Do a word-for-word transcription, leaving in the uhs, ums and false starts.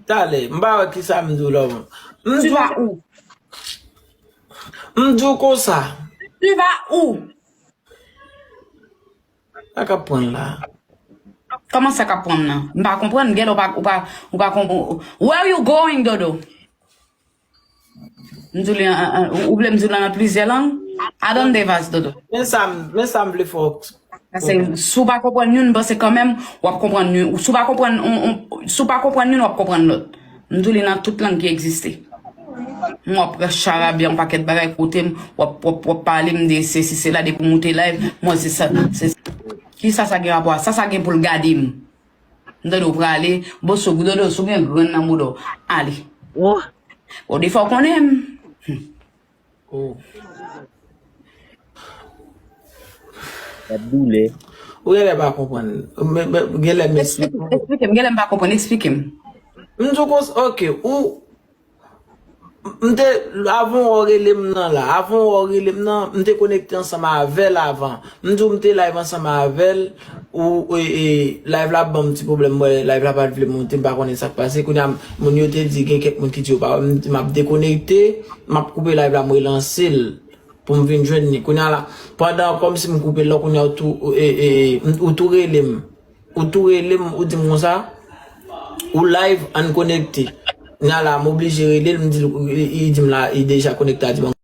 Talè, m pa wè kisa m di w la. M di w, m di w konsa. Sa k ap pran la? Kòman sa k ap pran nan? M pa konprann, gèlè ou pa, ou pa, ou pa konprann. Where you going, Dodo? M di w li an, an, an, ou vle m di w l nan plizyè lang? Adan de vaz, Dodo. Men sa m, men sa m vle fè w. Paske si w pa konprann youn, m panse kanmenm w ap konprann youn. Si w pa konprann, on, on, si w pa konprann youn, w ap konprann lòt. M di w li nan tout lang ki egziste. M w ap pran charabya, yon pakèt bagay kote m, w ap, w ap, w ap pale m de sesi, sela, depi w moute live, mwen se sa, se, kisa sa gen rapò a? Sa, sa gen pou l gade m? M tande w prale, bon, sou, Dodo, sou gen grenn nan bouda w. Ale. Oh. O defo konnen m. Oh. Ap boule. Ou genlè pa konprann. Men, men, genlè m esplike. Eksplike m, genlè m pa konprann, eksplike m. M di w konsa, ok, ou, m te, avan w rele m nan la, avan w rele m nan, m te konekte ansanm avè l avan. M di w m te live ansanm avè l, ou, e, e, live la ban m ti pwoblèm, mwen, live la pa t vle monte, m pa konnen sa k pase. Kounye a, moun yo te di, gen kèk moun ki di yo pa wè m, m ap dekonekte, m ap koupe live la, m relanse l pou m vin jwenn li. Kounye a la, pandan kòmsi m koupe l la, kounye a ou tou, e, e, ou tou rele m. Ou tou rele m, ou di m konsa, ou live, ann konekte. Kounye a la, m oblije rele l, m di l, li, li di m la, li deja konekte, a di m